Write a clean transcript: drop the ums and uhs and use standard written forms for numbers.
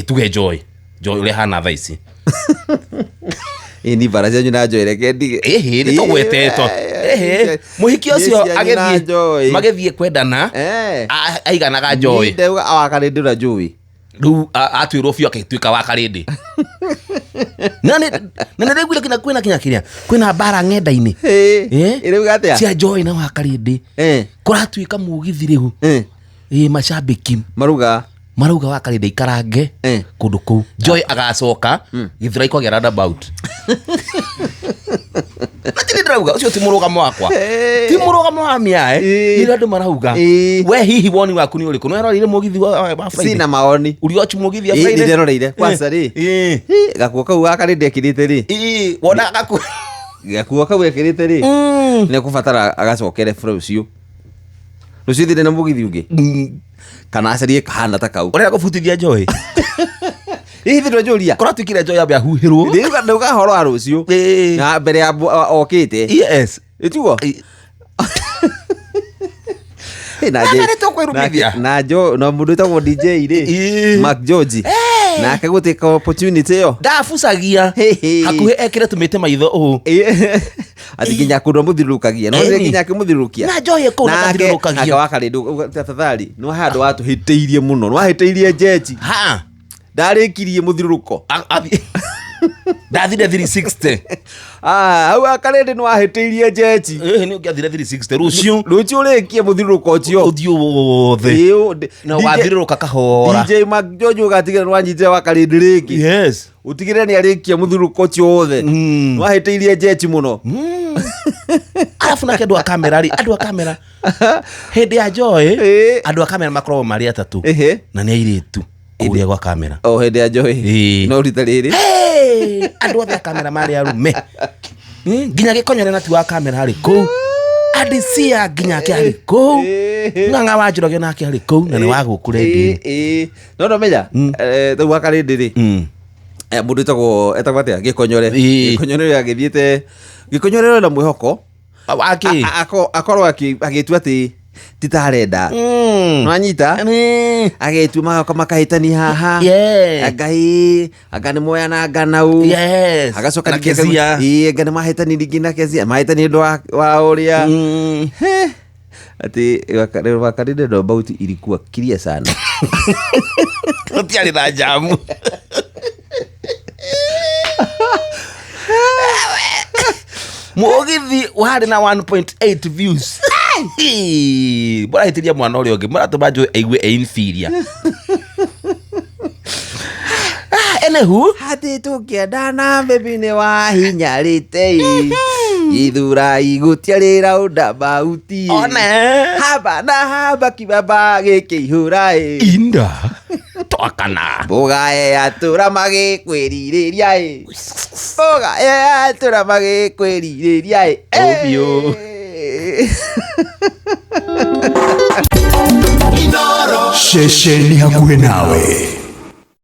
Tuge Joy, Joy ũrĩa hana thaa ici. Ĩ ni bara cianyu na Joy, reke ndige. Ĩhĩ, nĩ tũgwetetwo. Ĩhĩ, mũhiki ũcio agĩthiĩ magĩthiĩ kwendana, aiganaga Joy. Ndauga wakarĩndĩ na Joy. Rĩu atuĩrwo biũ agĩtuĩka wa karĩndĩ. Na nĩ ndĩraiguire kinya kwĩna kinya kĩrĩa kwĩna mbara ng'enda-inĩ. Ĩrauga atĩa? Cia Joy na wa karĩndĩ. Kũratuĩka mũgithi rĩu. Ĩ macambĩki maruga marauga wa karĩndĩ ikarange kũndũ kũu. Joy agacoka Gĩthũrai kwagĩa roundabout. Na ti ndĩrauga ũcio ti mũrũgamo wakwa, ti mũrũgamo wa mĩae, nĩ andũ marauga. We hihi woni waku nĩ ũrĩkũ? Nĩ weroreire mũgithi wa Friday? Sina maoni. Uriwatch mũgithi wa Friday? Nĩnderoreire. Kwanza rĩ, gakuo kau ga karĩndĩ ekĩrĩte rĩ, Wona gakuo gakuo kau ekĩrĩte rĩ, nĩ ekũbatara agacokere rũciũ rũciũ thire na mũgithi ũngĩ, kana acarie kahana ta kau. Ũrenda kũbutithia Joy? Hihi thĩ ndwenjũria. Kũratuĩkire Joy ambe ahuhĩrwo. Ndauga horo wa rũciũ na mbere ya okĩte. Ĩtiguo. Na nĩ tũkwĩrumithia. Na jo na mũndũ wĩtagwo DJ rĩ, Mark George, nake gũtĩka opportunity ĩyo. Ndabucagia hakuhĩ ekĩre tũmĩtĩ maitho ũũ. Atĩ nginya kũndũ amũthiũrũrũkagia no nginya akĩmũthiũrũrũkia. Na Joy kũu nake akathiũrũrũkagia. Wakarĩndũ tafadhali nĩ handũ watũhĩtĩirie mũno, nĩ wahĩtĩirie Njenji. Ha. Ndarĩkirie mũthiũrũrũko. Ndathire 360. Ah, hau wakarĩndĩ nĩ wahĩtĩirie Njenji. Ĩhĩ, nĩ ũngĩathire 360 rũciũ. Rũciũ ũrĩkie mũthiũrũrũko ũcio. Ũthiũ wothe. Na ũgathiũrũrũka kahora. DJ Mark George ũgatigĩrĩra nĩ wanyitire wakarĩndĩ rĩngĩ. Yes. Ũtigĩrĩre nĩ arĩkia mũthiũrũrũko ũcio wothe. Nĩ wahĩtĩirie Njenji mũno. Arabu nake andũ a kamera rĩ, andũ a kamera hĩndĩ ya Joy, andũ a kamera makoragwo marĩ atatũ na nĩ airĩtu kũrĩa gwa kamera. O hĩndĩ ya Joy. No rita rĩrĩ. Hey! Andũ othe a kamera marĩ arume. Nginya gĩkonyore na ti wa kamera arĩ kũu, Adisia nginya ake arĩ kũu, Ng'ang'a wa Njoroge nake arĩ kũu na nĩ wa gũkũ redio. No ndamenya rĩu wakarĩndĩ rĩ, mũndũ etagwo etagwo atĩa, Gĩkonyore. Gĩkonyore agĩthiĩte, Gĩkonyore na mwĩhoko Wakĩ? Akorwo agĩtua atĩ ti ta arenda. Nwanyita agĩtua magoka makahĩtania haha. Ngai anga nĩ moyana nganau. Agacoka Na ningĩ Kezia. Ĩĩ, anga nĩ mahĩtani ningĩ na Kezia mahĩtani ũndũ wa ũrĩa atĩ wakarĩndĩ roundabout ilikuwa clear sana. Gũtiarĩ na jamu. Mũgithi warĩ na 1.8 views. Mũrahĩtĩria mwana ũrĩa ũngĩ, mũratũma Joy aigue e inferior. Ah, anywho, Atĩ tũkĩendana baby nĩ wahinyarĩte ithura igũtiarĩ roundabout. One. Haba na haba kibaba gĩkĩihũra ĩ. Inda twakana. Mboga yatũra magĩkwĩrirĩria ĩ. Mboga yatũra magĩkwĩrirĩria ĩ. Ũbiũ. Ceceni hakuhĩ nawe.